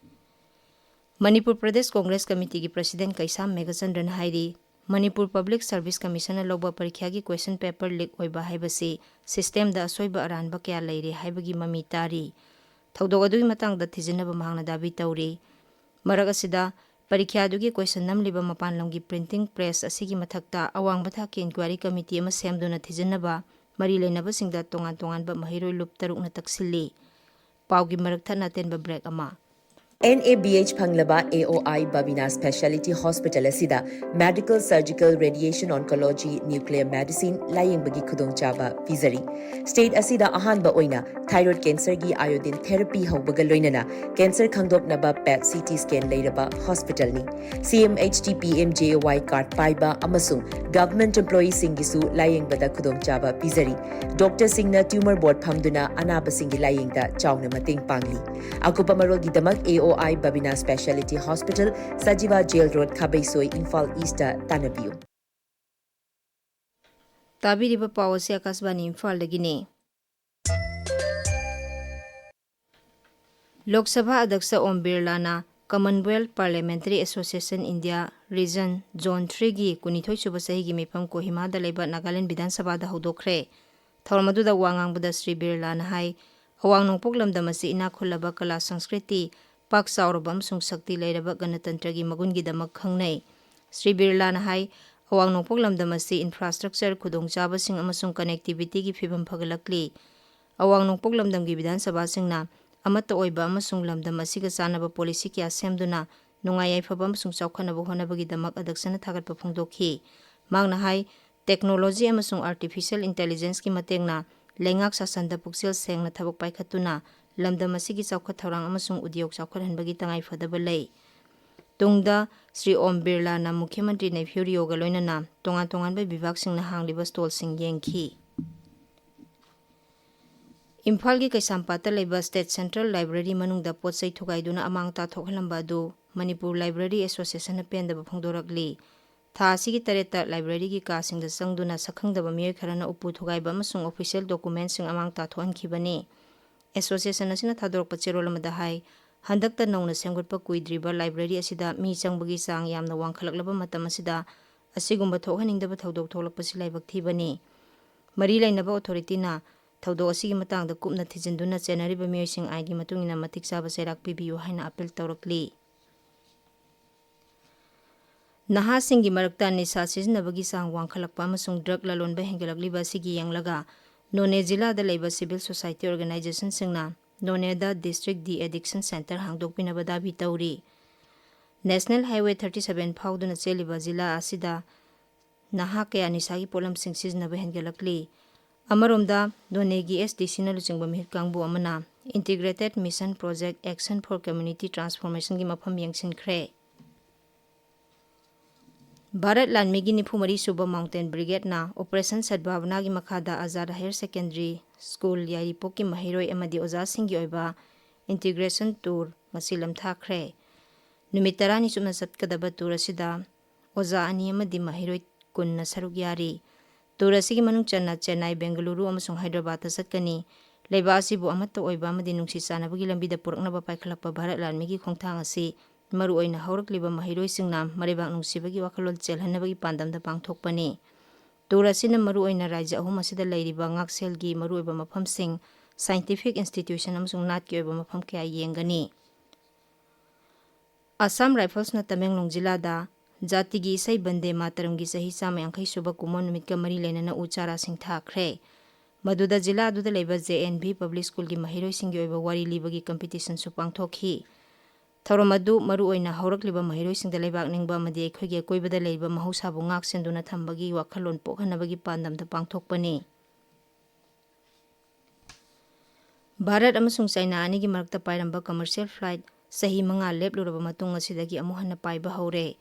ꯃꯅꯤꯄꯨꯔ ꯄ꯭ꯔꯗꯦꯁ ꯀꯣꯡꯒ꯭ꯔꯦꯁ ꯀꯃꯤꯇꯤꯒꯤ President ꯀꯩꯁꯥꯝ ꯃꯦꯘꯆꯟꯗ꯭ꯔꯅ ꯍꯥꯏꯔꯤ, ꯃꯅꯤꯄꯨꯔ Public Service Commissionꯅ ꯂꯧꯕ ꯄꯔꯤꯈ꯭ꯌꯥꯒꯤ question paper leak ꯑꯣꯏꯕ ꯍꯥꯏꯕꯁꯤ systemꯗ ꯑꯁꯣꯏꯕ ꯑꯔꯥꯟꯕ ꯀꯌꯥ ꯂꯩꯔꯦ ꯍꯥꯏꯕꯒꯤ ꯃꯃꯤ ꯇꯥꯔꯤ꯫ ꯊꯧꯗꯣꯛ ꯑꯗꯨꯒꯤ ꯃꯇꯥꯡꯗ ꯊꯤꯖꯤꯟꯅꯕ ꯃꯍꯥꯛꯅ ꯗꯥꯕꯤ ꯇꯧꯔꯤ꯫ ꯃꯔꯛ ꯑꯁꯤꯗ ꯄꯔꯤꯈ꯭ꯌꯥꯗꯨꯒꯤ ꯀꯣꯏꯁꯟ ꯅꯝꯂꯤꯕ ꯃꯄꯥꯟ ꯂꯝꯒꯤ ꯄ꯭ꯔꯤꯟꯇꯤꯡ ꯄ꯭ꯔꯦꯁ ꯑꯁꯤꯒꯤ ꯃꯊꯛꯇ ꯑꯋꯥꯡꯕ ꯊꯥꯛꯀꯤ ꯏꯟꯀ꯭ꯋꯥꯏꯔꯤ ꯀꯃꯤꯇꯤ ꯑꯃ ꯁꯦꯝꯗꯨꯅ ꯊꯤꯖꯤꯟꯅꯕ ꯃꯔꯤ ꯂꯩꯅꯕꯁꯤꯡꯗ ꯇꯣꯉꯥꯟ ꯇꯣꯉꯥꯟꯕ ꯃꯍꯩꯔꯣꯏ ꯂꯨꯞ ꯇꯔꯨꯛꯅ ꯇꯛꯁꯤꯜꯂꯤ꯫ ꯄꯥꯎꯒꯤ ꯃꯔꯛ ꯊꯠꯅ ꯑꯇꯦꯟꯕ ꯕ꯭ꯔꯦꯛ ꯑꯃ꯫ ꯑꯦꯟ ꯑꯦ ꯕꯤ ꯑꯩꯆ ꯐꯪꯂꯕ A O I Babina speciality hospital ꯑꯁꯤꯗ medical, surgical, radiation oncology, nuclear medicine ꯂꯥꯌꯦꯡꯕꯒꯤ ꯈꯨꯗꯣꯡꯆꯥꯕ ꯄꯤꯖꯔꯤ꯫ ꯁ꯭ꯇꯦꯠ ꯑꯁꯤꯗ ꯑꯍꯥꯟꯕ ꯑꯣꯏꯅ ꯊꯥꯏꯔꯣꯏꯗ ꯀꯦꯟꯁꯔꯒꯤ ꯑꯥꯏꯑꯣꯗꯤꯟ ꯊꯦꯔꯥꯄꯤ ꯍꯧꯕꯒ ꯂꯣꯏꯅꯅ ꯀꯦꯟꯁꯔ ꯈꯪꯗꯣꯛꯅꯕ ꯄꯦꯠ ꯁꯤ ꯇꯤ ꯁ꯭ꯀꯦꯟ ꯂꯩꯔꯕ ꯍꯣꯁꯄꯤꯇꯥꯜꯅꯤ꯫ C M H T P M J A Y card ꯄꯥꯏꯕ ꯑꯃꯁꯨꯡ ꯒꯚꯔꯟꯃꯦꯟꯠ ꯑꯦꯝꯄ꯭ꯂꯣꯌꯤꯁꯤꯡꯒꯤꯁꯨ ꯂꯥꯌꯦꯡꯕꯗ ꯈꯨꯗꯣꯡꯆꯥꯕ ꯄꯤꯖꯔꯤ꯫ ꯗꯣꯛꯇꯔꯁꯤꯡꯅ ꯇ꯭ꯌꯨꯃꯔ ꯕꯣꯔꯗ ꯐꯝꯗꯨꯅ ꯑꯅꯥꯕꯁꯤꯡꯒꯤ ꯂꯥꯌꯦꯡꯗ ꯆꯥꯎꯅ ꯃꯇꯦꯡ ꯄꯥꯡꯂꯤ꯫ ꯑꯀꯨꯞꯄ ꯃꯔꯣꯜꯒꯤꯗꯃꯛ A O I Babina speciality hospital, Sajiwa jail road, Khabeisoi, Imphal east ꯇꯥꯟꯅꯕꯤꯌꯨ꯫ ꯇꯥꯕꯤꯔꯤꯕ ꯄꯥꯎ ꯑꯁꯤ ꯑꯀꯥꯁꯕꯥꯅꯤ ꯏꯝꯐꯥꯜꯗꯒꯤꯅꯤ꯫ ꯂꯣꯛ ꯁꯚꯥ ꯑꯗ꯭ꯌꯛꯁ ꯑꯣꯝ ꯕꯤꯔꯂꯥꯅ Commonwealth Parliamentary Association India Region Zone three ꯒꯤ ꯀꯨꯟꯅꯤꯊꯣꯏ ꯁꯨꯕ ꯆꯍꯤꯒꯤ ꯃꯤꯐꯝ ꯀꯣꯍꯤꯃꯥꯗ ꯂꯩꯕ ꯅꯥꯒꯥꯂꯦꯟ ꯕꯤꯙꯥꯟ ꯁꯚꯥꯗ ꯍꯧꯗꯣꯛꯈ꯭ꯔꯦ꯫ ꯊꯧꯔꯝ ꯑꯗꯨꯗ ꯋꯥ ꯉꯥꯡꯕꯗ ꯁ꯭ꯔꯤ ꯕꯤꯔꯂꯥꯅ ꯍꯥꯏ, ꯑꯋꯥꯡ ꯅꯣꯡꯄꯣꯛ ꯂꯝꯗꯝ ꯑꯁꯤ ꯏꯅꯥꯛ ꯈꯨꯜꯂꯕ ꯀꯂꯥ ꯁꯪꯁꯀ꯭ꯔꯤꯇꯤ, ꯄꯥꯛ ꯆꯥꯎꯔꯕ ꯑꯃꯁꯨꯡ ꯁꯛꯇꯤ ꯂꯩꯔꯕ ꯒꯅꯇꯟꯇ꯭ꯔꯒꯤ ꯃꯒꯨꯟꯒꯤꯗꯃꯛ ꯈꯪꯅꯩ꯫ ꯁ꯭ꯔꯤ ꯕꯤꯔꯂꯥꯅ ꯍꯥꯏ, ꯑꯋꯥꯡ ꯅꯣꯡꯄꯣꯛ ꯂꯝꯗꯝ ꯑꯁꯤ ꯏꯟꯐ꯭ꯔꯥꯁ꯭ꯇ꯭ꯔꯛꯆꯔ, ꯈꯨꯗꯣꯡꯆꯥꯕꯁꯤꯡ ꯑꯃꯁꯨꯡ ꯀꯅꯦꯛꯇꯤꯚꯤꯇꯤꯒꯤ ꯐꯤꯕꯝ ꯐꯒꯠꯂꯛꯂꯤ꯫ ꯑꯋꯥꯡ ꯅꯣꯡꯄꯣꯛ ꯂꯝꯗꯝꯒꯤ ꯕꯤꯙꯥꯟ ꯁꯚꯥꯁꯤꯡꯅ ꯑꯃꯠꯇ ꯑꯣꯏꯕ ꯑꯃꯁꯨꯡ ꯂꯝꯗꯝ ꯑꯁꯤꯒ ꯆꯥꯟꯅꯕ ꯄꯣꯂꯤꯁꯤ ꯀꯌꯥ ꯁꯦꯝꯗꯨꯅ ꯅꯨꯡꯉꯥꯏ ꯌꯥꯏꯐꯕ ꯑꯃꯁꯨꯡ ꯆꯥꯎꯈꯠꯅꯕ ꯍꯣꯠꯅꯕꯒꯤꯗꯃꯛ ꯑꯗ꯭ꯌꯛꯁꯅ ꯊꯥꯒꯠꯄ ꯐꯣꯡꯗꯣꯛꯈꯤ꯫ ꯃꯍꯥꯛꯅ ꯍꯥꯏ, ꯇꯦꯛꯅꯣꯂꯣꯖꯤ ꯑꯃꯁꯨꯡ ꯑꯥꯔꯇꯤꯐꯤꯁꯤꯌꯦꯜ ꯏꯟꯇꯦꯂꯤꯖꯦꯟꯁꯀꯤ ꯃꯇꯦꯡꯅ ꯂꯩꯉꯥꯛ ꯁꯥꯁꯟꯗ ꯄꯨꯛꯆꯦꯜ ꯁꯦꯡꯅ ꯊꯕꯛ ꯄꯥꯏꯈꯠꯇꯨꯅ ꯂꯝꯗꯝ ꯑꯁꯤꯒꯤ ꯆꯥꯎꯈꯠ ꯊꯧꯔꯥꯡ ꯑꯃꯁꯨꯡ ꯎꯗ꯭ꯌꯣꯒ ꯆꯥꯎꯈꯠꯍꯟꯕꯒꯤ ꯇꯉꯥꯏꯐꯗꯕ ꯂꯩ꯫ ꯇꯨꯡꯗ ꯁ꯭ꯔꯤ ꯑꯣꯝ ꯕꯤꯔꯂꯥꯅ ꯃꯨꯈ꯭ꯌ ꯃꯟꯇ꯭ꯔꯤ ꯅꯦꯐ꯭ꯌꯨ ꯔꯤꯑꯣꯒ ꯂꯣꯏꯅꯅ ꯇꯣꯉꯥꯟ ꯇꯣꯉꯥꯟꯕ ꯕꯤꯚꯥꯒꯁꯤꯡꯅ ꯍꯥꯡꯂꯤꯕ ꯁ꯭ꯇꯣꯜꯁꯤꯡ ꯌꯦꯡꯈꯤ꯫ ꯏꯝꯐꯥꯜꯒꯤ ꯀꯩꯁꯥꯝꯄꯥꯠꯇ ꯂꯩꯕ ꯁ꯭ꯇꯦꯠ ꯁꯦꯟꯇ꯭ꯔꯦꯜ ꯂꯥꯏꯕ꯭ꯔꯦꯔꯤ ꯃꯅꯨꯡꯗ ꯄꯣꯠ ꯆꯩ ꯊꯨꯒꯥꯏꯗꯨꯅ ꯑꯃꯥꯡ ꯑꯇꯥ ꯊꯣꯛꯍꯜꯂꯝꯕ ꯑꯗꯨ ꯃꯅꯤꯄꯨꯔ ꯂꯥꯏꯕ꯭ꯔꯦꯔꯤ ꯑꯦꯁꯣꯁꯤꯌꯦꯁꯟꯅ ꯄꯦꯟꯗꯕ ꯐꯣꯡꯗꯣꯔꯛꯂꯤ꯫ ꯊꯥ ꯑꯁꯤꯒꯤ ꯇꯔꯦꯠꯇ ꯂꯥꯏꯕ꯭ꯔꯦꯔꯤꯒꯤ ꯀꯥꯁꯤꯡꯗ ꯆꯪꯗꯨꯅ ꯁꯛꯈꯪꯗꯕ ꯃꯤꯑꯣꯏ ꯈꯔꯅ ꯎꯄꯨ ꯊꯨꯒꯥꯏꯕ ꯑꯃꯁꯨꯡ ꯑꯣꯐꯤꯁꯤꯌꯦꯜ ꯗꯣꯀꯨꯃꯦꯟꯠꯁꯤꯡ ꯑꯃꯥꯡ ꯇꯥꯊꯣꯛꯍꯟꯈꯤꯕꯅꯤ꯫ ꯑꯦꯁꯣꯁꯤꯌꯦꯁꯟ ꯑꯁꯤꯅ ꯊꯥꯗꯣꯔꯛꯄ ꯆꯦꯔꯣꯜ ꯑꯃꯗ ꯍꯥꯏ, ꯍꯟꯗꯛꯇ ꯅꯧꯅ ꯁꯦꯝꯒꯠꯄ ꯀꯨꯏꯗ꯭ꯔꯤꯕ ꯂꯥꯏꯕ꯭ꯔꯦꯔꯤ ꯑꯁꯤꯗ ꯃꯤ ꯆꯪꯕꯒꯤ ꯆꯥꯡ ꯌꯥꯝꯅ ꯋꯥꯡꯈꯠꯂꯛꯂꯕ ꯃꯇꯝ ꯑꯁꯤꯗ ꯑꯁꯤꯒꯨꯝꯕ ꯊꯣꯛꯍꯟꯅꯤꯡꯗꯕ ꯊꯧꯗꯣꯛ ꯊꯣꯛꯂꯛꯄꯁꯤ ꯂꯥꯏꯕꯛ ꯊꯤꯕꯅꯤ꯫ ꯃꯔꯤ ꯂꯩꯅꯕ ꯑꯣꯊꯣꯔꯤꯇꯤꯅ ꯊꯧꯗꯣꯛ ꯑꯁꯤꯒꯤ ꯃꯇꯥꯡꯗ ꯀꯨꯞꯅ ꯊꯤꯖꯤꯟꯗꯨꯅ ꯆꯦꯟꯅꯔꯤꯕ ꯃꯤꯑꯣꯏꯁꯤꯡ ꯑꯥꯏꯟꯒꯤ ꯃꯇꯨꯡ ꯏꯟꯅ ꯃꯇꯤꯛ ꯆꯥꯕ ꯆꯩꯔꯥꯛ ꯄꯤꯕꯤꯌꯨ ꯍꯥꯏꯅ ꯑꯥꯄꯤꯜ ꯇꯧꯔꯛꯂꯤ꯫ ꯅꯍꯥꯁꯤꯡꯒꯤ ꯃꯔꯛꯇ ꯅꯤꯁꯥ ꯁꯤꯖꯤꯟꯅꯕꯒꯤ ꯆꯥꯡ ꯋꯥꯡꯈꯠꯂꯛꯄ ꯑꯃꯁꯨꯡ drug ꯂꯂꯣꯟꯕ ꯍꯦꯟꯒꯠꯂꯛꯂꯤꯕ ꯑꯁꯤꯒꯤ ꯌꯦꯡꯂꯒ, ꯅꯣꯅꯦ ꯖꯤꯂꯥꯗ ꯂꯩꯕ civil society organizationꯁꯤꯡꯅ ꯅꯣꯅꯦꯗ district de-addiction center ꯍꯥꯡꯗꯣꯛꯄꯤꯅꯕ ꯗꯥꯕꯤ ꯇꯧꯔꯤ꯫ National Highway thirty seven ꯐꯥꯎꯗꯨꯅ ꯆꯦꯜꯂꯤꯕ ꯖꯤꯂꯥ ꯑꯁꯤꯗ ꯅꯍꯥ ꯀꯌꯥ ꯅꯤꯁꯥꯒꯤ ꯄꯣꯠꯂꯝꯁꯤꯡ ꯁꯤꯖꯤꯟꯅꯕ ꯍꯦꯟꯒꯠꯂꯛꯂꯤ꯫ ꯑꯃꯔꯣꯝꯗ, ꯅꯣꯅꯦꯒꯤ SDCꯅ ꯂꯨꯆꯤꯡꯕ ꯃꯤꯍꯨꯠ ꯀꯥꯡꯕꯨ ꯑꯃꯅ Integrated Mission Project Action for Community Transformationꯒꯤ ꯃꯐꯝ ꯌꯦꯡꯁꯤꯟꯈ꯭ꯔꯦ꯫ ꯚꯥꯔꯠ ꯂꯥꯟꯃꯤꯒꯤ ꯅꯤꯐꯨ ꯃꯔꯤ ꯁꯨꯕ Mountain Brigadeꯅ Operation Sadbhavanaꯒꯤ ꯃꯈꯥꯗ Azad Higher Secondary School ꯌꯥꯏꯔꯤꯄꯣꯛꯀꯤ ꯃꯍꯩꯔꯣꯏ ꯑꯃꯗꯤ ꯑꯣꯖꯥꯁꯤꯡꯒꯤ ꯑꯣꯏꯕ integration tour ꯉꯁꯤ ꯂꯝꯊꯥꯈ꯭ꯔꯦ꯫ ꯅꯨꯃꯤꯠ ꯇꯔꯥꯅꯤ ꯆꯨꯞꯅ ꯆꯠꯀꯗꯕ tour ꯑꯁꯤꯗ ꯑꯣꯖꯥ ꯑꯅꯤ ꯑꯃꯗꯤ ꯃꯍꯩꯔꯣꯏ ꯀꯨꯟꯅ ꯁꯔꯨꯛ ꯌꯥꯔꯤ꯫ Tour ꯑꯁꯤꯒꯤ ꯃꯅꯨꯡ ꯆꯟꯅ ꯆꯦꯟꯅꯥꯏ, ꯕꯦꯡꯒꯂꯨꯔꯨ ꯑꯃꯁꯨꯡ ꯍꯥꯏꯗ꯭ꯔꯕꯥꯗꯇ ꯆꯠꯀꯅꯤ꯫ ꯂꯩꯕꯥꯛ ꯑꯁꯤꯕꯨ ꯑꯃꯠꯇ ꯑꯣꯏꯕ ꯑꯃꯗꯤ ꯅꯨꯡꯁꯤ ꯆꯥꯟꯅꯕꯒꯤ ꯂꯝꯕꯤꯗ ꯄꯨꯔꯛꯅꯕ ꯄꯥꯏꯈꯠꯂꯛꯄ ꯚꯥꯔꯠ ꯂꯥꯟꯃꯤꯒꯤ ꯈꯣꯡꯊꯥꯡ ꯑꯁꯤ ꯃꯔꯨꯑꯣꯏꯅ ꯍꯧꯔꯛꯂꯤꯕ ꯃꯍꯩꯔꯣꯏꯁꯤꯡꯅ ꯃꯔꯩꯕꯥꯛ ꯅꯨꯡꯁꯤꯕꯒꯤ ꯋꯥꯈꯜꯂꯣꯟ ꯆꯦꯜꯍꯟꯅꯕꯒꯤ ꯄꯥꯟꯗꯝꯗ ꯄꯥꯡꯊꯣꯛꯄꯅꯤ꯫ Tour ꯑꯁꯤꯅ ꯃꯔꯨꯑꯣꯏꯅ ꯔꯥꯖ꯭ꯌ ꯑꯍꯨꯝ ꯑꯁꯤꯗ ꯂꯩꯔꯤꯕ ꯉꯥꯛꯁꯦꯜꯒꯤ ꯃꯔꯨꯑꯣꯏꯕ ꯃꯐꯝꯁꯤꯡ, scientific institution ꯑꯃꯁꯨꯡ ꯅꯥꯠꯀꯤ ꯑꯣꯏꯕ ꯃꯐꯝ ꯀꯌꯥ ꯌꯦꯡꯒꯅꯤ꯫ Assam Riflesꯅ ꯇꯃꯦꯡꯂꯣꯡ ꯖꯤꯂꯥꯗ ꯖꯥꯇꯤꯒꯤ ꯏꯁꯩ ꯕꯟꯗꯦ ꯃꯥꯇꯔꯝꯒꯤ ꯆꯍꯤ ꯆꯥꯝꯃ ꯌꯥꯡꯈꯩ ꯁꯨꯕ ꯀꯨꯝꯑꯣꯟ ꯅꯨꯃꯤꯠꯀ ꯃꯔꯤ ꯂꯩꯅꯅ ꯎ ꯆꯥꯔꯥꯁꯤꯡ ꯊꯥꯈ꯭ꯔꯦ꯫ ꯃꯗꯨꯗ ꯖꯤꯂꯥ ꯑꯗꯨꯗ ꯂꯩꯕ JNV Public Schoolꯒꯤ ꯃꯍꯩꯔꯣꯏꯁꯤꯡꯒꯤ ꯑꯣꯏꯕ ꯋꯥꯔꯤ ꯂꯤꯕꯒꯤ competitionꯁꯨ ꯄꯥꯡꯊꯣꯛꯈꯤ꯫ ꯊꯧꯔꯝ ꯑꯗꯨ ꯃꯔꯨꯑꯣꯏꯅ ꯍꯧꯔꯛꯂꯤꯕ ꯃꯍꯩꯔꯣꯏꯁꯤꯡꯗ ꯂꯩꯕꯥꯛ ꯅꯤꯡꯕ ꯑꯃꯗꯤ ꯑꯩꯈꯣꯏꯒꯤ ꯑꯀꯣꯏꯕꯗ ꯂꯩꯔꯤꯕ ꯃꯍꯧꯁꯥꯕꯨ ꯉꯥꯛ ꯁꯦꯟꯗꯨꯅ ꯊꯝꯕꯒꯤ ꯋꯥꯈꯜꯂꯣꯟ ꯄꯣꯛꯍꯟꯅꯕꯒꯤ ꯄꯥꯟꯗꯝꯗ ꯄꯥꯡꯊꯣꯛꯄꯅꯤ꯫ ꯚꯥꯔꯠ ꯑꯃꯁꯨꯡ ꯆꯥꯏꯅꯥ ꯑꯅꯤꯒꯤ ꯃꯔꯛꯇ ꯄꯥꯏꯔꯝꯕ commercial flight ꯆꯍꯤ ꯃꯉꯥ ꯂꯦꯞꯂꯨꯔꯕ ꯃꯇꯨꯡ ꯉꯁꯤꯗꯒꯤ ꯑꯃꯨꯛ ꯍꯟꯅ ꯄꯥꯏꯕ ꯍꯧꯔꯦ꯫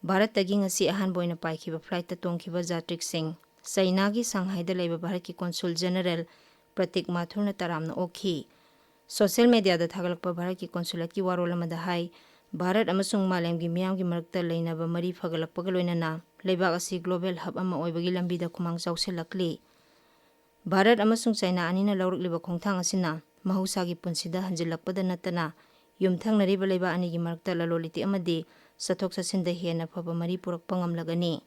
ꯚꯥꯔꯠꯇꯒꯤ ꯉꯁꯤ ꯑꯍꯥꯟꯕ ꯑꯣꯏꯅ ꯄꯥꯏꯈꯤꯕ flightꯇ ꯇꯣꯡꯈꯤꯕ ꯖꯥꯇ꯭ꯔꯤꯛꯁꯤꯡ ꯆꯥꯏꯅꯥꯒꯤ ꯁꯪꯍꯥꯏꯗ ꯂꯩꯕ ꯚꯥꯔꯠꯀꯤ consul general ꯄ꯭ꯔꯇꯤꯛ ꯃꯥꯊꯨꯔꯅ ꯇꯔꯥꯝꯅ ꯑꯣꯛꯈꯤ꯫ Social mediaꯗ ꯊꯥꯒꯠꯂꯛꯄ ꯚꯥꯔꯠꯀꯤ consulateꯀꯤ ꯋꯥꯔꯣꯜ ꯑꯃꯗ ꯍꯥꯏ, ꯚꯥꯔꯠ ꯑꯃꯁꯨꯡ ꯃꯥꯂꯦꯝꯒꯤ ꯃꯤꯌꯥꯝꯒꯤ ꯃꯔꯛꯇ ꯂꯩꯅꯕ ꯃꯔꯤ ꯐꯒꯠꯂꯛꯄꯒ ꯂꯣꯏꯅꯅ ꯂꯩꯕꯥꯛ ꯑꯁꯤ global hub ꯑꯃ ꯑꯣꯏꯕꯒꯤ ꯂꯝꯕꯤꯗ ꯈꯨꯃꯥꯡ ꯆꯥꯎꯁꯤꯜꯂꯛꯂꯤ꯫ ꯚꯥꯔꯠ ꯑꯃꯁꯨꯡ ꯆꯥꯏꯅꯥ ꯑꯅꯤꯅ ꯂꯧꯔꯛꯂꯤꯕ ꯈꯣꯡꯊꯥꯡ ꯑꯁꯤꯅ ꯃꯍꯧꯁꯥꯒꯤ ꯄꯨꯟꯁꯤꯗ ꯍꯟꯖꯤꯜꯂꯛꯄꯗ ꯅꯠꯇꯅ, ꯌꯨꯝꯊꯪꯅꯔꯤꯕ ꯂꯩꯕꯥꯛ ꯑꯅꯤꯒꯤ ꯃꯔꯛꯇ ꯂꯂꯣꯟ ꯏꯇꯤꯛ ꯑꯃꯗꯤ ꯆꯠꯊꯣꯛ ꯆꯠꯁꯤꯟꯗ ꯍꯦꯟꯅ ꯐꯕ ꯃꯔꯤ ꯄꯨꯔꯛꯄ ꯉꯝꯂꯒꯅꯤ꯫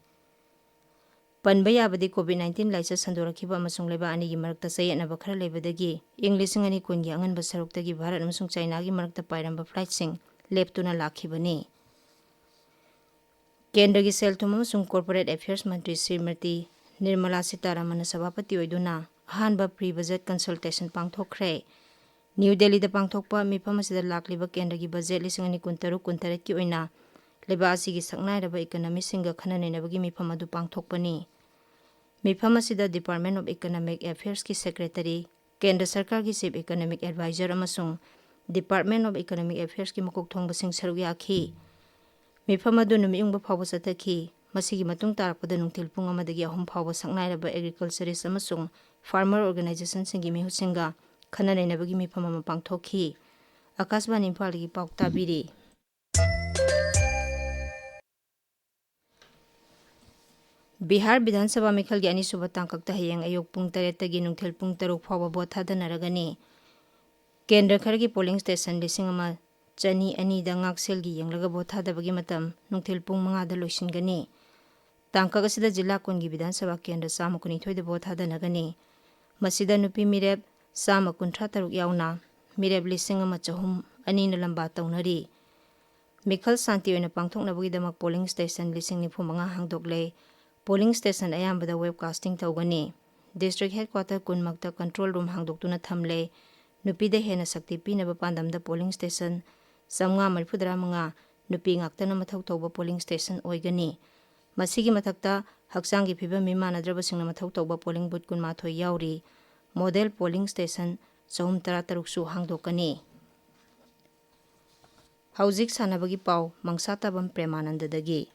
ꯄꯟꯕ ꯌꯥꯕꯗꯤ, COVID nineteen ꯂꯥꯏꯆꯠ ꯁꯟꯗꯣꯔꯛꯈꯤꯕ ꯑꯃꯁꯨꯡ ꯂꯩꯕꯥꯛ ꯑꯅꯤꯒꯤ ꯃꯔꯛꯇ ꯆꯌꯦꯠꯅꯕ ꯈꯔ ꯂꯩꯕꯗꯒꯤ ꯏꯪ ꯂꯤꯁꯤꯡ ꯑꯅꯤ ꯀꯨꯟꯒꯤ ꯑꯉꯟꯕ ꯁꯔꯨꯛꯇꯒꯤ ꯚꯥꯔꯠ ꯑꯃꯁꯨꯡ ꯆꯥꯏꯅꯥꯒꯤ ꯃꯔꯛꯇ ꯄꯥꯏꯔꯝꯕ flightꯁꯤꯡ ꯂꯦꯞꯇꯨꯅ ꯂꯥꯛꯈꯤꯕꯅꯤ꯫ ꯀꯦꯟꯗ꯭ꯔꯒꯤ ꯁꯦꯜ ꯊꯨꯝ ꯑꯃꯁꯨꯡ ꯀꯣꯔꯄꯣꯔꯦꯠ ꯑꯦꯐꯤꯌꯔꯁ ꯃꯟꯇ꯭ꯔꯤ ꯁ꯭ꯔꯤꯃꯇꯤ ꯅꯤꯔꯃꯂꯥ ꯁꯤꯇꯥꯔꯥꯃꯟꯅ ꯁꯚꯥꯄꯇꯤ ꯑꯣꯏꯗꯨꯅ ꯑꯍꯥꯟꯕ ꯄ꯭ꯔꯤ ꯕꯖꯦꯠ ꯀꯟꯁꯜꯇꯦꯁꯟ ꯄꯥꯡꯊꯣꯛꯈ꯭ꯔꯦ꯫ ꯅ꯭ꯌꯨ ꯗꯦꯜꯂꯤꯗ ꯄꯥꯡꯊꯣꯛꯄ ꯃꯤꯐꯝ ꯑꯁꯤꯗ ꯂꯥꯛꯂꯤꯕ ꯀꯦꯟꯗ꯭ꯔꯒꯤ ꯕꯖꯦꯠ ꯂꯤꯁꯤꯡ ꯑꯅꯤ ꯀꯨꯟꯇꯔꯨꯛ ꯀꯨꯟꯇꯔꯦꯠꯀꯤ ꯑꯣꯏꯅ ꯂꯩꯕꯥꯛ ꯑꯁꯤꯒꯤ ꯁꯛꯅꯥꯏꯔꯕ ꯏꯀꯅꯃꯤꯁꯤꯡꯒ ꯈꯟꯅ ꯅꯩꯅꯕꯒꯤ ꯃꯤꯐꯝ ꯑꯗꯨ ꯄꯥꯡꯊꯣꯛꯄꯅꯤ꯫ ꯃꯤꯐꯝ ꯑꯁꯤꯗ Department of Economic Affairs ꯀꯤ ꯁꯦꯀ꯭ꯔꯦꯇꯔꯤ, ꯀꯦꯟꯗ꯭ꯔ ꯁꯔꯀꯥꯔꯒꯤ ꯆꯤꯐ ꯏꯀꯅꯣꯃꯤꯛ ꯑꯦꯗꯚꯥꯏꯖꯔ ꯑꯃꯁꯨꯡ Department of Economic Affairs ꯀꯤ ꯃꯀꯣꯛ ꯊꯣꯡꯕꯁꯤꯡ ꯁꯔꯨꯛ ꯌꯥꯈꯤ꯫ ꯃꯤꯐꯝ ꯑꯗꯨ ꯅꯨꯃꯤꯠ ꯌꯨꯡꯕ ꯐꯥꯎꯕ ꯆꯠꯊꯈꯤ꯫ ꯃꯁꯤꯒꯤ ꯃꯇꯨꯡ ꯇꯥꯔꯛꯄꯗ ꯅꯨꯡꯊꯤꯜ ꯄꯨꯡ ꯑꯃꯗꯒꯤ ꯑꯍꯨꯝ ꯐꯥꯎꯕ ꯁꯛꯅꯥꯏꯔꯕ ꯑꯦꯒ꯭ꯔꯤꯀꯜꯆꯔꯤꯁ ꯑꯃꯁꯨꯡ ꯐꯥꯔꯃꯔ ꯑꯣꯔꯒꯅꯥꯏꯖꯦꯁꯟꯁꯤꯡꯒꯤ ꯃꯤꯍꯨꯠꯁꯤꯡꯒ ꯈꯟꯅ ꯅꯩꯅꯕꯒꯤ ꯃꯤꯐꯝ ꯑꯃ ꯄꯥꯡꯊꯣꯛꯈꯤ꯫ ꯑꯀꯥꯁꯕꯥꯅꯤ ꯏꯝꯐꯥꯜꯗꯒꯤ ꯄꯥꯎ ꯇꯥꯕꯤꯔꯤ꯫ ꯕꯤꯍꯥꯔ ꯕꯤꯙꯥꯟ ꯁꯚꯥ ꯃꯤꯈꯜꯒꯤ ꯑꯅꯤꯁꯨꯕ ꯇꯥꯡꯀꯛꯇ ꯍꯌꯦꯡ ꯑꯌꯨꯛ ꯄꯨꯡ ꯇꯔꯦꯠꯇꯒꯤ ꯅꯨꯡꯊꯤꯜ ꯄꯨꯡ ꯇꯔꯨꯛ ꯐꯥꯎꯕ ꯚꯣꯠ ꯊꯥꯗꯅꯔꯒꯅꯤ꯫ ꯀꯦꯟꯗ꯭ꯔ ꯈꯔꯒꯤ ꯄꯣꯂꯤꯡ ꯁ꯭ꯇꯦꯁꯟ ꯂꯤꯁꯤꯡ ꯑꯃ ꯆꯅꯤ ꯑꯅꯤꯗ ꯉꯥꯛꯁꯦꯜꯒꯤ ꯌꯦꯡꯂꯒ ꯚꯣꯠ ꯊꯥꯗꯕꯒꯤ ꯃꯇꯝ ꯅꯨꯡꯊꯤꯜ ꯄꯨꯡ ꯃꯉꯥꯗ ꯂꯣꯏꯁꯤꯟꯒꯅꯤ꯫ ꯇꯥꯡꯀꯛ ꯑꯁꯤꯗ ꯖꯤꯂꯥ ꯀꯨꯟꯒꯤ ꯕꯤꯙꯥꯟ ꯁꯚꯥ ꯀꯦꯟꯗ꯭ꯔ ꯆꯥꯝꯃ ꯀꯨꯟꯅꯤꯊꯣꯏꯗ ꯚꯣꯠ ꯊꯥꯗꯅꯒꯅꯤ꯫ ꯃꯁꯤꯗ ꯅꯨꯄꯤ ꯃꯤꯔꯦꯞ ꯆꯥꯝꯃ ꯀꯨꯟꯊ꯭ꯔꯥ ꯇꯔꯨꯛ ꯌꯥꯎꯅ ꯃꯤꯔꯦꯞ ꯂꯤꯁꯤꯡ ꯑꯃ ꯆꯍꯨꯝ ꯑꯅꯤꯅ ꯂꯝꯕꯥ ꯇꯧꯅꯔꯤ꯫ ꯃꯤꯈꯜ ꯁꯥꯟꯇꯤ ꯑꯣꯏꯅ ꯄꯥꯡꯊꯣꯛꯅꯕꯒꯤꯗꯃꯛ ꯄꯣꯂꯤꯡ ꯁ꯭ꯇꯦꯁꯟ ꯂꯤꯁꯤꯡ ꯅꯤꯐꯨ ꯃꯉꯥ ꯍꯥꯡꯗꯣꯛꯂꯦ꯫ ꯄꯣꯂꯤꯡ ꯁ꯭ꯇꯦꯁꯟ ꯑꯌꯥꯝꯕꯗ ꯋꯦꯕꯀꯥꯁꯇꯤꯡ ꯇꯧꯒꯅꯤ꯫ ꯗꯤꯁꯇ꯭ꯔꯤꯛ ꯍꯦꯗꯀ꯭ꯋꯥꯇꯔ ꯀꯨꯟꯃꯛꯇ ꯀꯟꯇ꯭ꯔꯣꯜ ꯔꯨꯝ ꯍꯥꯡꯗꯣꯛꯇꯨꯅ ꯊꯝꯂꯦ꯫ ꯅꯨꯄꯤꯗ ꯍꯦꯟꯅ ꯁꯛꯇꯤ ꯄꯤꯅꯕ ꯄꯥꯟꯗꯝꯗ ꯄꯣꯂꯤꯡ ꯁ꯭ꯇꯦꯁꯟ ꯆꯥꯝꯃꯉꯥ ꯃꯔꯤꯐꯨꯇꯔꯥ ꯃꯉꯥ ꯅꯨꯄꯤ ꯉꯥꯛꯇꯅ ꯃꯊꯧ ꯇꯧꯕ ꯄꯣꯂꯤꯡ ꯁ꯭ꯇꯦꯁꯟ ꯑꯣꯏꯒꯅꯤ꯫ ꯃꯁꯤꯒꯤ ꯃꯊꯛꯇ ꯍꯛꯆꯥꯡꯒꯤ ꯐꯤꯕꯝ ꯃꯤ ꯃꯥꯟꯅꯗ꯭ꯔꯕꯁꯤꯡꯅ ꯃꯊꯧ ꯇꯧꯕ ꯄꯣꯂꯤꯡ ꯕꯨꯠ ꯀꯨꯟꯃꯥꯊꯣꯏ ꯌꯥꯎꯔꯤ꯫ ꯃꯣꯗꯦꯜ ꯄꯣꯂꯤꯡ ꯁ꯭ꯇꯦꯁꯟ ꯆꯍꯨꯝ ꯇꯔꯥ ꯇꯔꯨꯛꯁꯨ ꯍꯥꯡꯗꯣꯛꯀꯅꯤ꯫ ꯍꯧꯖꯤꯛ ꯁꯥꯟꯅꯕꯒꯤ ꯄꯥꯎ, ꯃꯪꯁꯥꯇꯥꯕꯝ ꯄ꯭ꯔꯦꯃꯥꯅꯟꯗꯗꯒꯤ꯫